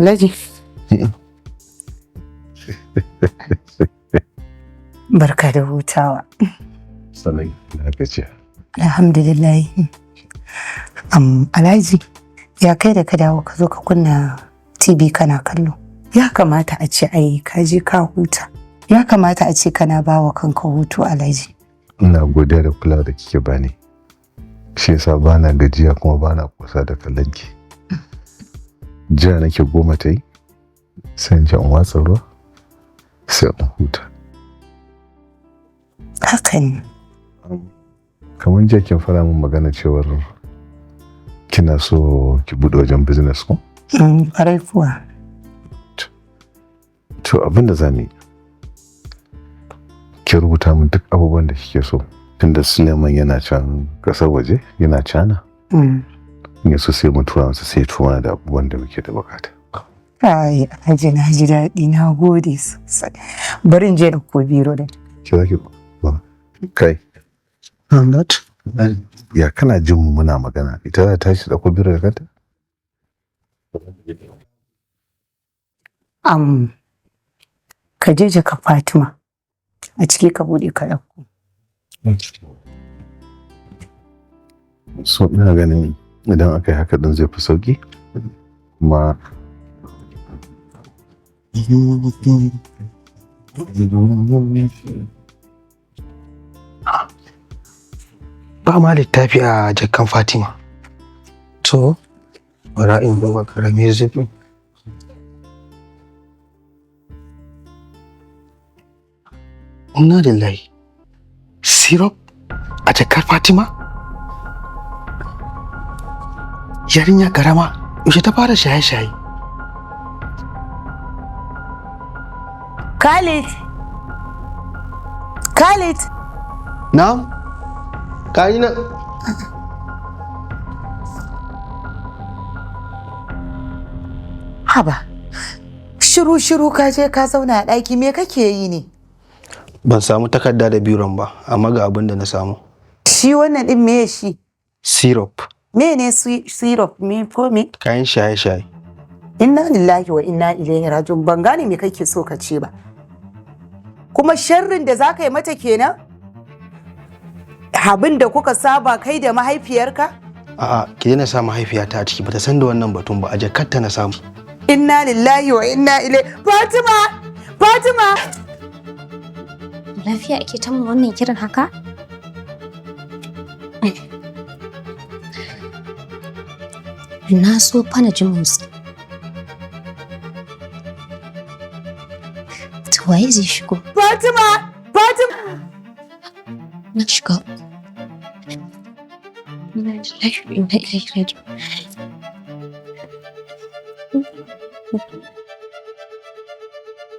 Alhaji. Barka da hutawa. Sannan na gajiya. Alhamdulillah. Alhaji, ya kai da ka dawo ka zo ka kunna TV kana kallo. Ya kamata a ce ai ka je ka huta. Ya kamata a ce kana bawa kanka hutu, Alhaji. Ina godiya da kula da kike bani. Shi yasa bana gajiya kuma bana kusa da kallon ki. Jira nake 10 ta yi, sai in je in watsa ruwa, sai in huta. Haka ne. Kamar jiya kin fara min magana cewar kina so ki buɗe wajen business ko? Ƙwarai kuwa. To, abin da za mu yi, ki rubuta min duk abubuwan da kike so. Tunda Suleiman yana can ƙasar waje, yana China. In so sai mu tura masa, sai ya tura da abubuwan da muke da bukata. Ai, Alhaji, na ji daɗi, na gode sosai. Bari in je da ko biro da. Ki za ki ba. Kai. I'm not. Ya kana jin mu muna magana? Ita za ta tashi da ko biro da kanta? Ka je jaka Fatima. A ciki ka buɗe ka ɗauko. So ina ganin idan aka yi haka din zai fi sauki. Kuma Ba ma littafi a jakan Fatima. To, bara in duba karamin zubin. Inna lillahi. Syrup a jakar Fatima? Yarinya karama, yaushe ta fara shaye-shaye? Khalid! Khalid! Na'am? Kayi na. Haba. Shiru shiru ka je ka zauna a ɗaki, me kake yi ne? Ban samu takarda da biron ba, amma ga abin da na samu. Shi wannan ɗin me shi? Syrup. Me ne syrup me ko me? Kayan shaye-shaye. Inna lillahi wa inna ilaihi raji'un, ban gane me kake so ka ce ba. Kuma sharrin da zaka yi mata kenan? Abin da kuka saba kai da mahaifiyarka? A'a, ki daina sa mahaifiyata a ciki, bata san da wannan batun ba, a jakarta na samu. Inna lillahi wa inna ilaihi Fatima! Fatima! Lafiya ake ta mun wannan kiran haka? Na so fa na ji motsi. To waye zai shigo? Fatima! Fatima! Na shiga. Inna lillahi wa inna ilaihi raji'un.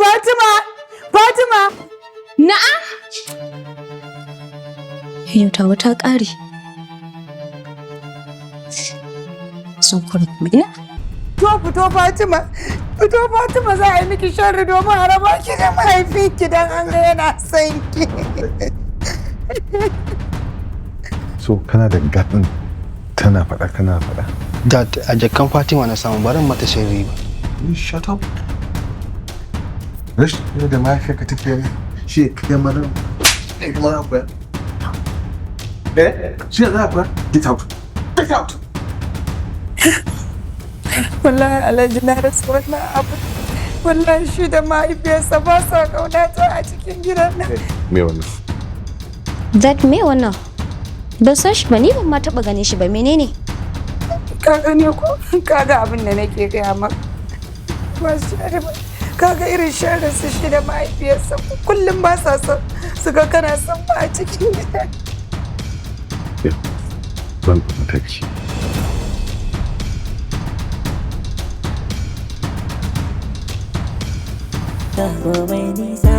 Fatima! Fatima! Na'am! Yau tawa ta ƙare. Sun kura kuma ina? To fito Fatima! Fito Fatima, za a yi miki sharri domin a raba ki da mahaifinki dan an ga yana son ki. So kana da gaɗin tana faɗa kana faɗa. Dad, a jakan Fatima na samu, baran mata sharri ba. You shut up. Rashin da mahaifiyarka take yi shi kai mana ne kuma za ku koya. Eh? Shi za ku koya? Get out. Get out. Wallahi Alhaji, na rasa wannan abu. Wallahi shi da mahaifiyarsa ba sa ƙaunata a cikin gidan nan. Me wannan? Dad, me wannan? Ban san shi ba, ni ban ma taɓa ganin shi ba, menene? Ka gane ko? Ka ga abin da nake gaya maka. Ba shi da ba. Ka ga irin sharrin su shi da mahaifiyarsa, kullum ba sa son su ga kana son ba a cikin gidan. Zan mataki. Mai nisa.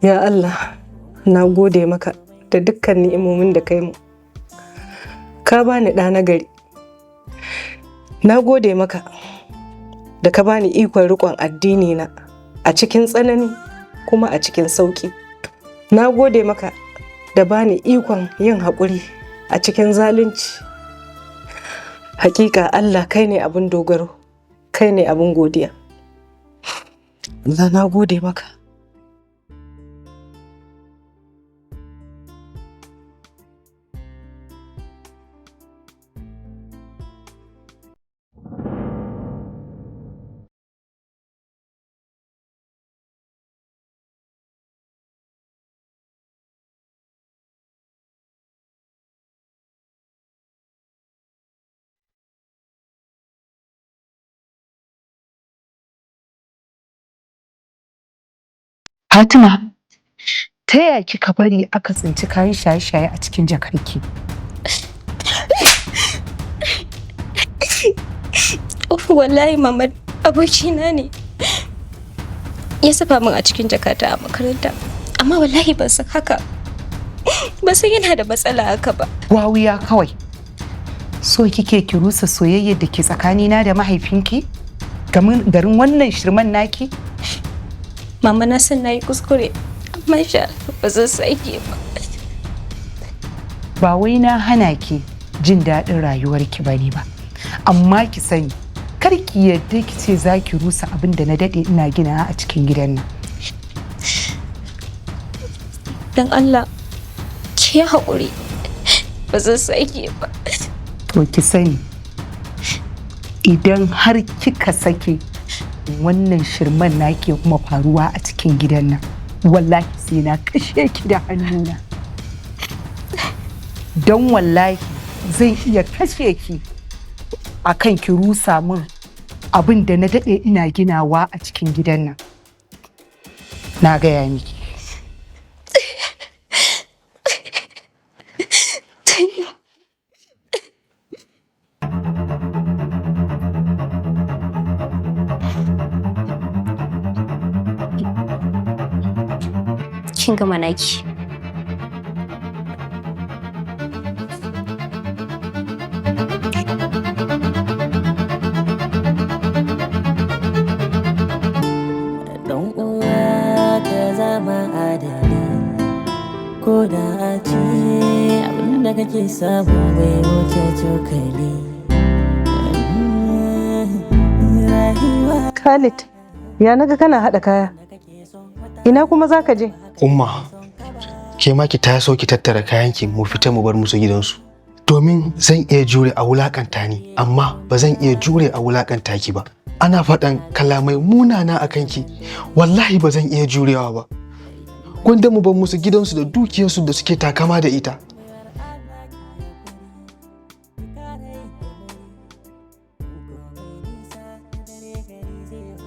Ya Allah, na gode maka da dukkan ni'imomin da kai mu. Ka bani ɗa na gari. Na gode maka da ka bani ikon riƙon addini na a cikin tsanani kuma a cikin sauƙi. Na gode maka da bani ikon yin haƙuri a cikin zalunci. Hakika Allah kai ne abin dogaro, kai ne abin godiya. Allah, na gode maka. Fatima, ta yaya kika bari aka tsinci kayan shaye-shaye a cikin jakarki? Wallahi mama, abokina ne ya saka min a cikin jakata a makaranta. Amma wallahi ban san haka. Ban san yana da matsala haka ba. Wawiya kawai. So kike ki rusa soyayyar da ke tsakanina da mahaifinki? Garin wannan shirman naki? Mama, na san na yi kuskure, amma insha Allah ba zan sake ba. Ba wai na hana ki jin daɗin rayuwarki ba ne ba. Amma ki sani, kar ki yadda ki ce za ki rusa abin da na daɗe ina gina a cikin gidan nan. Don Allah, ki yi haƙuri. Ba zan sake ba. To ki sani, idan har kika sake wannan shirman naki ya kuma faruwa a cikin gidan nan, wallahi sai na kashe ki da hannuna. Don wallahi zan iya kashe ki akan ki rusa min abin da na daɗe ina ginawa a cikin gidan nan. Na gaya miki. Kin gama naki. Dan uwa, ka zama adali, ko da a ce abin da kake samu bai wuce cokali. Rayuwa. Khalid, ya naga kana haɗa kaya? Ina kuma za ka je? Umma, ke ma ki taso ki tattara kayanki mu fita mu bar musu gidansu. Domin zan iya jure a wulakanta ni, amma ba zan iya jure a wulakanta ki ba. Ana faɗan kalamai munana a kanki, wallahi ba zan iya jurewa ba. Gwanda mu bar musu gidansu da dukiyarsu da suke takama da ita.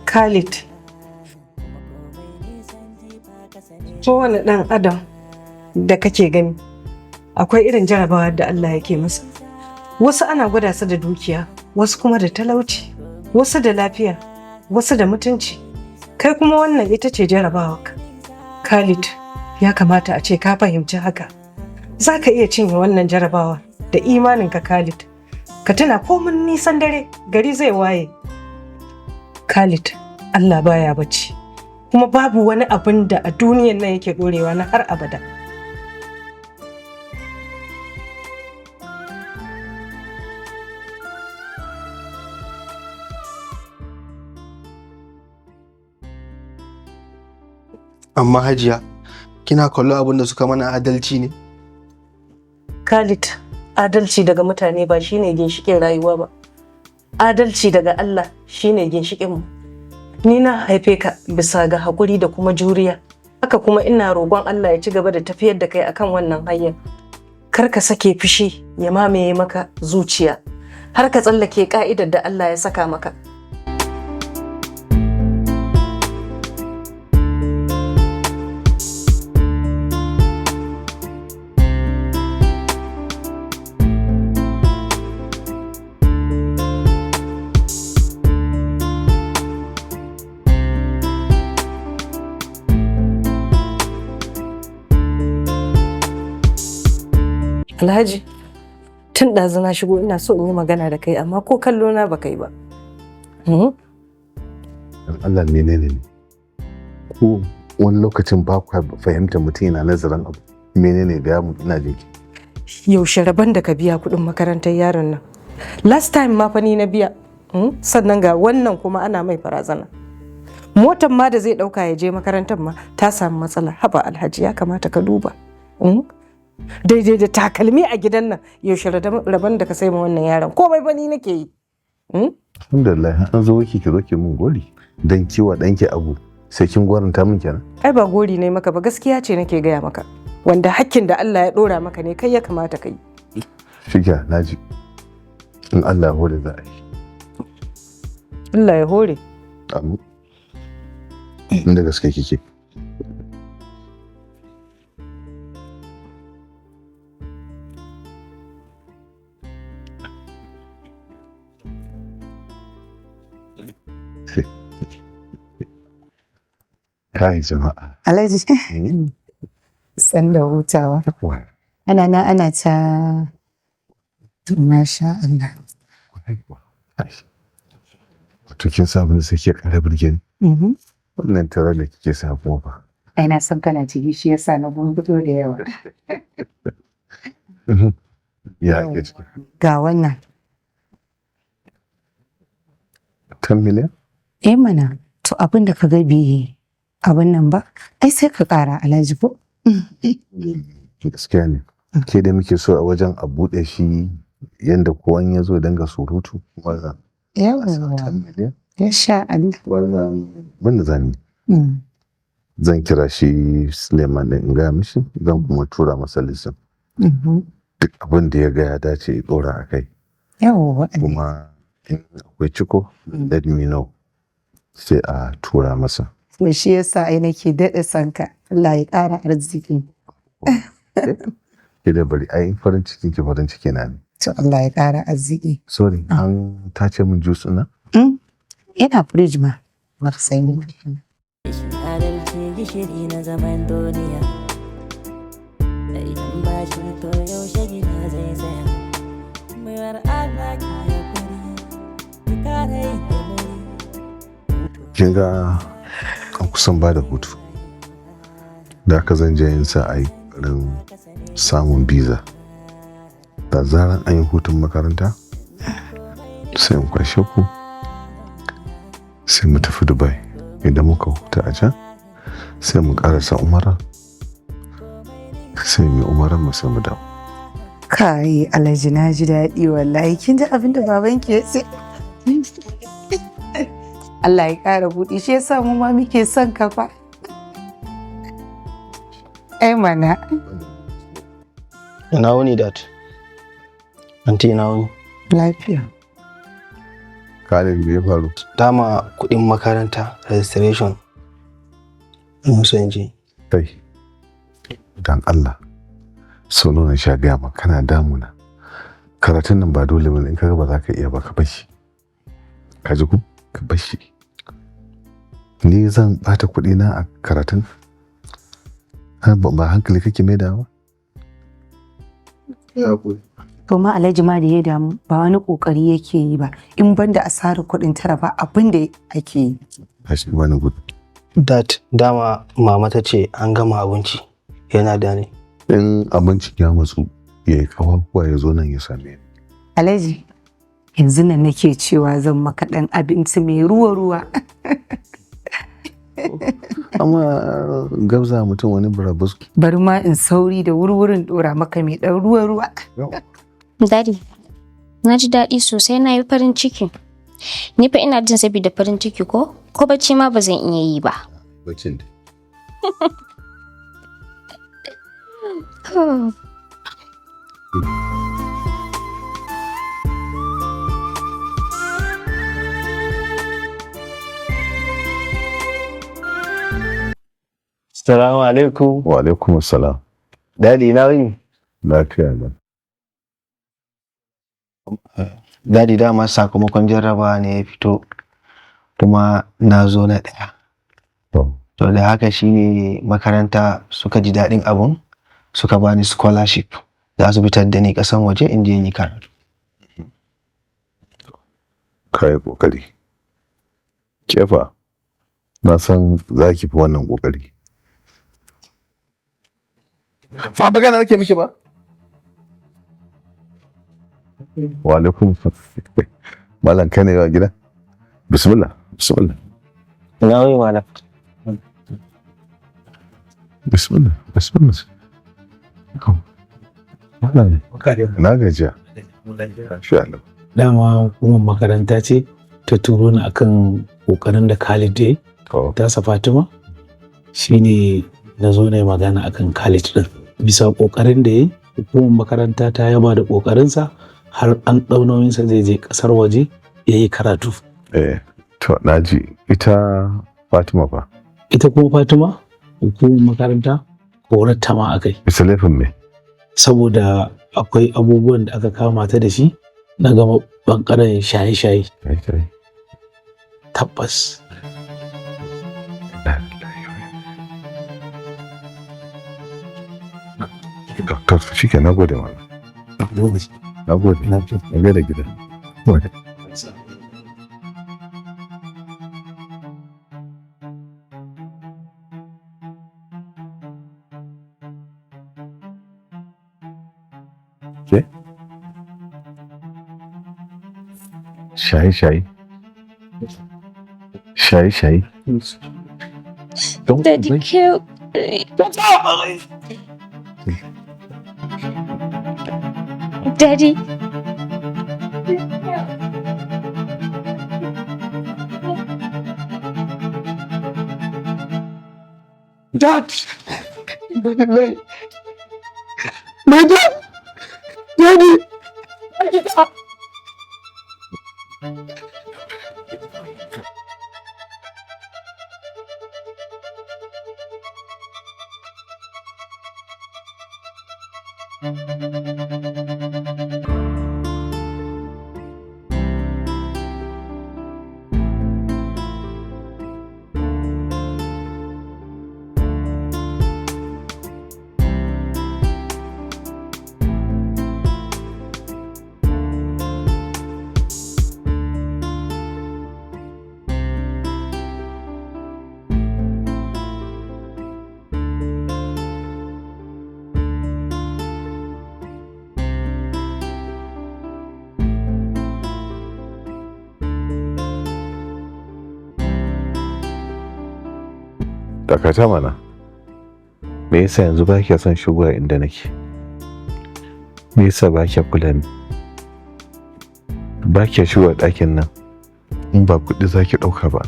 Khalid, kowane ɗan adam da kake gani akwai irin jarabawa da Allah yake masa. Wasu ana gwada su da dukiya, wasu kuma da talauci, wasu da lafiya, wasu da mutunci. Kai kuma wannan ita ce jarabawarka. Khalid, ya kamata a ce ka fahimci haka. Za ka iya cinye wannan jarabawa da imaninka, Khalid. Ka tuna komin nisan dare gari zai waye. Khalid, Allah baya bacci. Kuma babu wani abin da a duniyan nan yake dorewa na har abada. Amma Hajiya, kina kallo abin da suka mana adalci ne? Khalid, adalci daga mutane ba shine ginshikin rayuwa ba. Adalci daga Allah shine ginshikinmu. Ni na haife ka bisa ga haƙuri da kuma juriya. Haka kuma ina roƙon Allah ya ci gaba da tafiyar da kai akan wannan hanyar. Kar ka sake fushi ya mamaye maka zuciya. Har ka tsallake ka'idar da Allah ya saka maka. Alhaji, Tun ɗazu na shigo ina so in yi magana da kai, amma ko kallo na ba kai ba. Dan Allah, menene ne? Ko wani lokacin ba ku fahimta mutum yana nazarin abu. Menene? Ga mu, ina jinki. Yaushe rabon da ka biya kuɗin makarantar yaron nan? Last time ma fa ni na biya. Sannan ga wannan kuma ana mai barazana. Motar ma da zai ɗauka ya je makarantar ma ta samu matsala. Haba Alhaji, ya kamata ka duba. Daidai da takalmi a gidan nan, yaushe rabon da ka sai ma wannan yaron? Komai ba ni nake yi. Alhamdulillah, an zo ki zo ki mun gori. Dan kiwa danki abu sai kin goranta min kenan. Ai ba gori ne maka ba, gaskiya ce nake gaya maka. Wanda hakkin da Allah ya ɗora maka ne kai ya kamata ka yi. Shikenan, naji. In Allah ya hore za a yi. Allah ya hore. Amin. Inda gaske kike. Kai jama'a. Alhaji, san da hutawa. Ana na ana ta. To, masha Allah. Wato kin sa abin da sai ke ƙara burge ni. Wannan tarar da kike sa kuma fa. Ai na san kana ciki, shi yasa na gungudo da yawa. Ya ake ciki? Ga wannan. 10 million? Eh mana, to abin da ka ga bai abin nan ba, ai sai ka ƙara, Alhaji, ko? Gaskiya ne. Ke da muke so a wajen a buɗe shi yanda kowa ya zo dinga surutu. Wannan Yawwa. 10 million? Ya sha Allah. Wannan wanda zan yi. Zan kira shi Suleiman ɗin in gaya mishi, zan kuma tura masa listin. Duk abin da ya ga ya dace ya ɗora a kai. Yawwa. Kuma in akwai ciko, let me know. Sai a tura masa. To, shi yasa ai nake daɗa son ka. Allah ya ƙara arziki. Ke da bari, ai farin cikin ki farin ciki na ne. To, Allah ya ƙara arziki. Sorry, an tace min juice ɗin nan? Ina fridge ma. Ba ka sani. Rashin adalci gishiri na zaman duniya. Da idan ba shi, to yaushe gida zai tsaya? Baiwar Allah, ki hakuri, ki kara yin hakuri. Kin ga an kusan ba da hutu. Da haka zan je yin sa a yi ƙoƙarin samun biza. Da zaran an yi hutun makaranta, sai in kwashe ku, sai mu tafi Dubai. Idan muka huta a can, sai mu ƙarasa umara, sai mu yi umaran mu sai mu dawo. Kai Alhaji, na ji daɗi wallahi. Kin ji abin da babanki ya ce? Allah ya ƙara buɗe, shi yasa mu ma muke son ka fa. Ai mana. Ina wuni, Dad? Aunty, ina wuni? Lafiya. Khalid, me ya faru? Dama kuɗin makaranta registration. Ina so in je. Kai, dan Allah, sau nawa na sha gaya maka, kana damuna. Karatun nan ba dole bane, in kaga ba za ka iya ba, ka bashi. Ka ji ko? Ka bashi. Ni zan bata kuɗi na a karatun? Ha, ba hankali kake mai dawa? To ma Alhaji ma da ya damu ba wani kokari yake yi ba, in banda asarar kuɗin tara ba abin da ake yi. Tashi bani gudu. Dad, dama mama ta ce an gama abinci. Yana da ne. In abincin ya matsu, ya yi kawakuwa ya zo nan ya same ni. Alhaji, yanzu nan nake cewa zan maka ɗan abinci mai ruwa-ruwa. Amma gabza mutum wani burabus. Bari ma in sauri da wurwurin ɗora maka mai ɗan ruwa-ruwa. Daddy, na ji daɗi sosai, na yi farin ciki. Ni fa ina jin saboda farin ciki ko bacci ma ba zan iya yi ba. Baccin dai. Salamu alaikum. Wa alaikum assalam. Daddy, ina wuni? Lafiya ne. Daddy, dama sakamakon jarrabawa ne ya fito kuma na zo na ɗaya. To, To, da haka shine makaranta suka ji daɗin abun, suka bani scholarship. Za su fitar da ni ƙasan waje in je in yi karatu. Ka yi ƙoƙari. Kefa, na san za ki fi wannan ƙoƙari. Fa magana nake miki ba. Wa alaikum. Malam, kai ne a gida? Bismillah, bismillah. Ina wai, malam? Bismillah, bismillah. Malam, na gajiya. Insha Allah. Dama hukumar makaranta ce ta turo ni akan kokarin da Khalid ya yi. Tasa Fatima shine na zo na yi magana akan Khalid din. Bisa kokarin da ya yi, hukumar makaranta ta yaba da kokarinsa har an ɗau nauyinsa zai je ƙasar waje ya yi karatu. Eh, to naji, ita Fatima fa? Ita kuma Fatima, hukumar makaranta horar ta ma akai. Bisa laifin me? Saboda akwai abubuwan da aka kama ta da shi na gama ɓangaren shaye-shaye. Tabbas. To shi ke, na gode malam. Na gode. Na gaida gida. Ke? Shaye-shaye. Shaye-shaye. Don Daddy, ke. Daddy. Dad! My dad! Daddy! Dakata mana. Me yasa yanzu ba kya son shigowa inda nake? Me yasa ba kya kula ni? Ba kya shigowa ɗakin nan in ba kuɗi za ki ɗauka ba.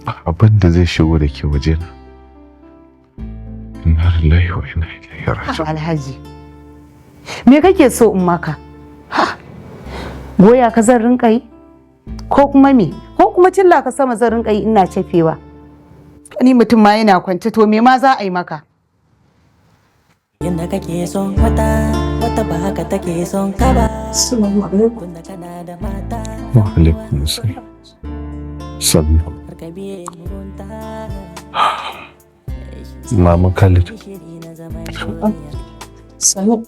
Ba abin da zai shigo da ke waje na. Inna lillahi wa inna ilaihi raji'un. Alhaji, me kake so in maka? Ha? Goya ka zan rinka yi? Ko kuma me? Ko kuma cilla ka sama zan rinka yi ina cafewa? Ni mutum ma yana kwance, to me ma za a yi maka? Yanda kake son wata, wata ba haka take son ka ba. Assalamu alaikum. Tunda kana da mata, Wa alaikum assalam. Sannu. kar ka biye mugunta. Maman Khalid. Gishiri na zaman duniya. Sannu.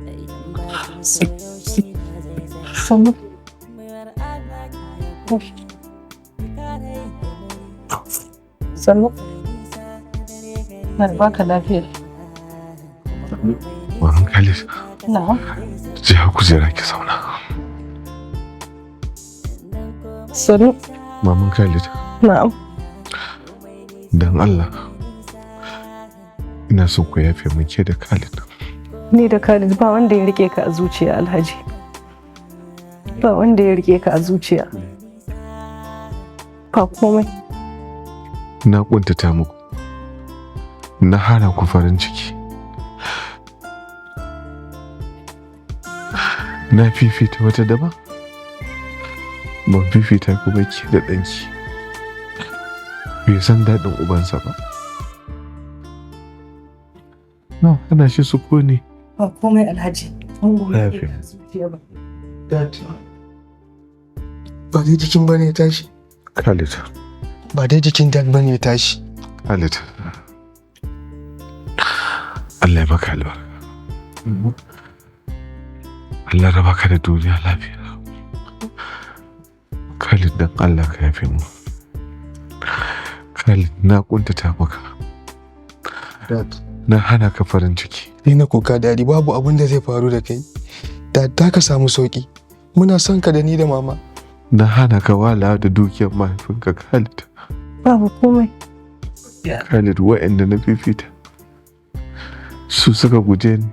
Idan ba shi to yaushe gida zai tsaya. Sannu. Baiwar Allah ki haƙuri, ki kara yin haƙuri. Sannu. Mai nisa dare gari Na baka lafiya. Maman Khalid. Na'am. Je ha kujera ki zauna. Sannu. Maman Khalid. Na'am. Dan Allah. Ina son ku yafe min ke da Khalid. Ni da Khalid ba wanda ya rike ka a zuciya, Alhaji. Ba wanda ya rike ka a zuciya. Ba komai. Na kuntata muku. Na hana ku farin ciki. Na fifita wata daban. Ban fifita ku ba ke da ɗanki. Bai san daɗin ubansa ba. Na hana shi sukuni. Ba komai, Alhaji. Wanda ya rike Yafe. ka a zuciya ba. Dad. Ba dai jikin bane ya tashi. Khalid. Ba dai jikin dad bane ya tashi. Khalid. Allah ya maka albarka. Allah raba ka da duniya lafiya. Khalid, dan Allah ka yafe mu. Khalid, na kuntata maka. Dad. Na hana ka farin ciki. Daina kuka, Daddy, babu abin da zai faru da kai. Dad, za ka samu sauki. Muna son ka da ni da mama. Na hana ka wala da dukiyar mahaifinka, Khalid. Babu komai. Khalid, wa'anda na fifita su suka guje ni.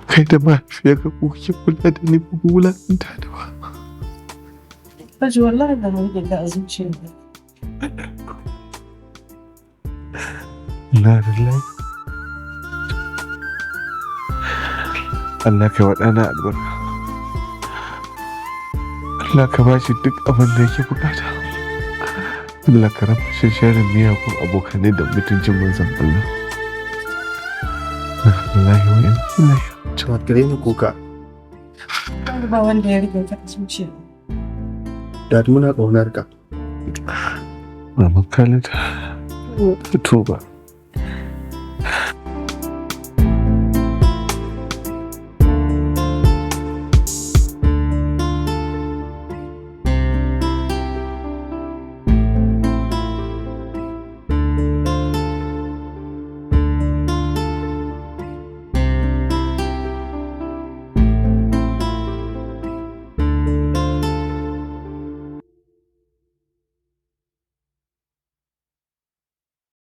Kai da mahaifiyarka kuke kula da ni, ba ku wulaƙanta da ba. Haji, wallahi da mu rike ka a zuciya. Na lillahi. Allah ka wa ɗana albarka. Allah ka ba shi duk abin da yake bukata. Allah ka raba shi sharrin miyagun abokanai da mutuncin manzon Allah. Inna lillahi wa inna ilaihi. Dad, ka daina kuka. Ba wanda ya rike ka a zuciya. Dad, muna ƙaunar ka. Maman Khalid, tuba.